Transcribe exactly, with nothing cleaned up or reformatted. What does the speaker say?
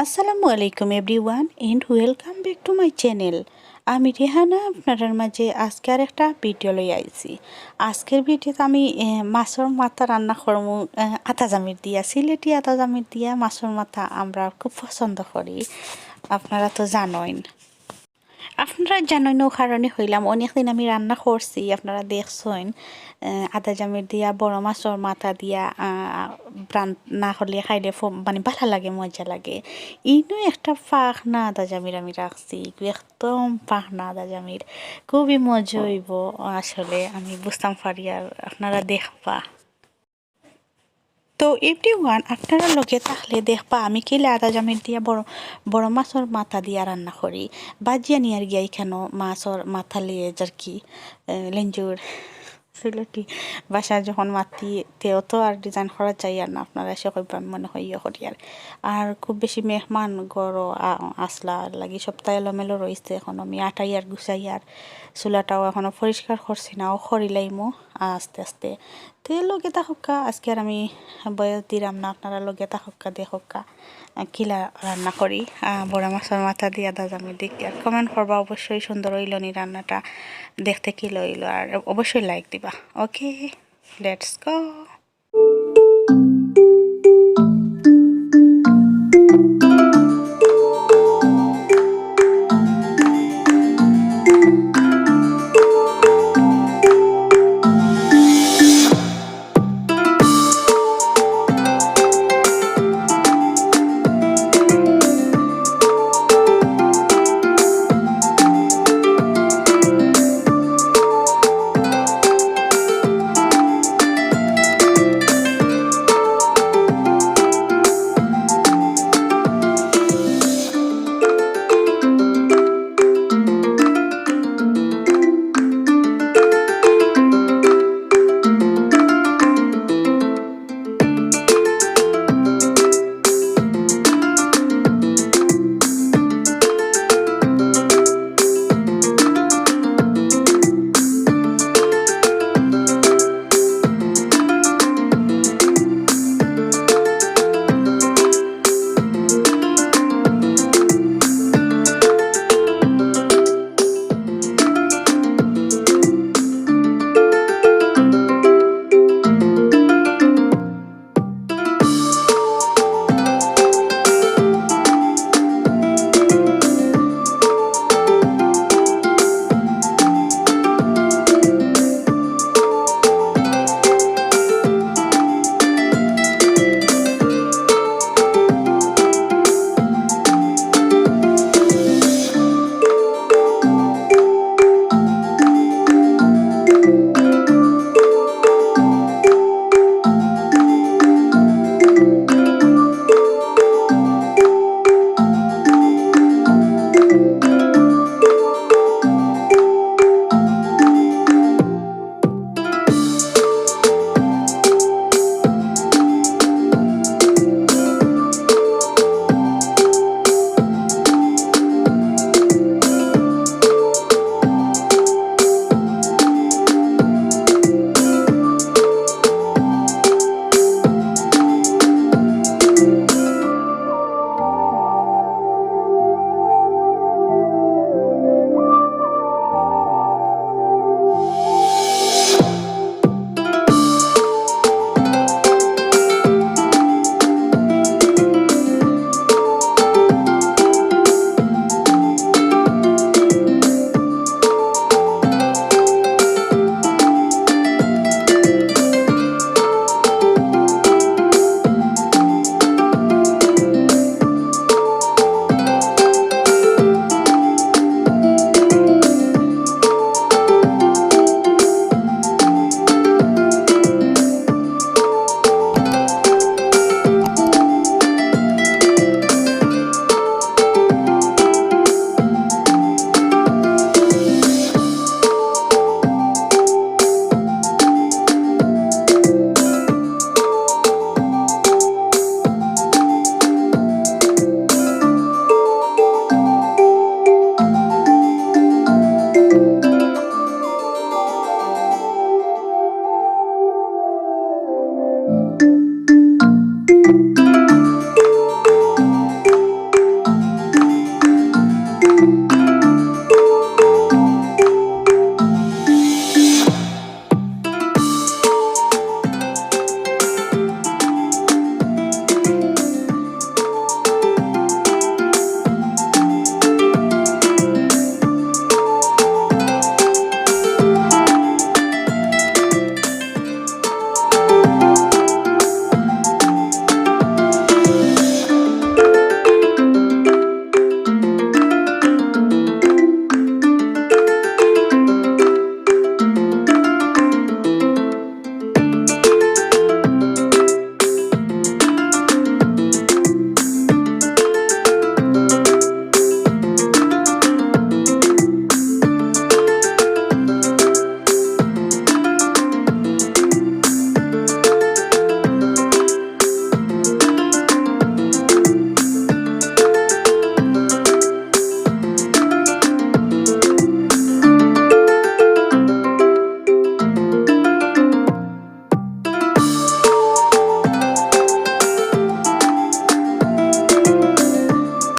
আসসালামু আলাইকুম everyone and welcome back to my channel। আমি রেহানা আপনারার মাঝে আজকে আর একটা ভিডিও লই আইছি। আজকের ভিডিওতে আমি এ, মাছর মাথা রান্না করমু। এ, আদা জামির দিয়া, সিলেটি আদা জামির দিয়া মাছর মাথা আমরা খুব পছন্দ করি, আপনারা তো জানইন। আপনারা জানইন, ও কারণে কইলাম, অনেকদিন আমি রান্না করছি, আপনারা দেখছইন, আহ, আদা জামির দিয়া, বড় মাছর মাথা দিয়া, আহ, রান্না করলে খাইলে ফ-, মানে ভালা লাগে, মজা লাগে। ইনো একটা পাকনা আদা জামির আমি রাখছি, একদম পাকনা আদা জামির, খুবই মজা অইবো। আসলে আমি বুঝতাম পারি, আর আপনারা দেখবা। তো everyone, আপনারা লগে থাকলে দেখবা আমি কিলা আদা জামির দিয়া বড়, বড় মাছর মাথা দিয়া রান্না করি। বাজিয়া নিয়ার গিয়া ইখানো মাছর মাথা লিয়ে যার কি, এ, লেঞ্জুর। সিলেটি ভাষা যখন মাতি, তেও তো আর design করা যায় আর না, আপনারা সে কইবা আমি মনে হয় ইয়ে করি আর। আর খুব বেশি মেহমান ঘরো আ-, আসলা লাগি সপ্তাহ এলোমেলো রইছে, এখন আমি আটাই আর গুছাই আর চুলাটাও এখনো পরিষ্কার করছি না, ও করি লাইমু আস্তে আস্তে। তে লগে থাকউক্কা, আজকে আর আমি বয়স দিলাম না, আপনারা লগে থাকউক্কা, দেখউক্কা, আহ, কিলা রান্না করি। আহ, বড় মাছর মাথা দিয়া আদা জামির দেখি আর comment করবা অবশ্যই, সুন্দর অইলো নি রান্নাটা, দেখতে কিলা অইলো, আর অবশ্যই like দিবা। Okay, let's go।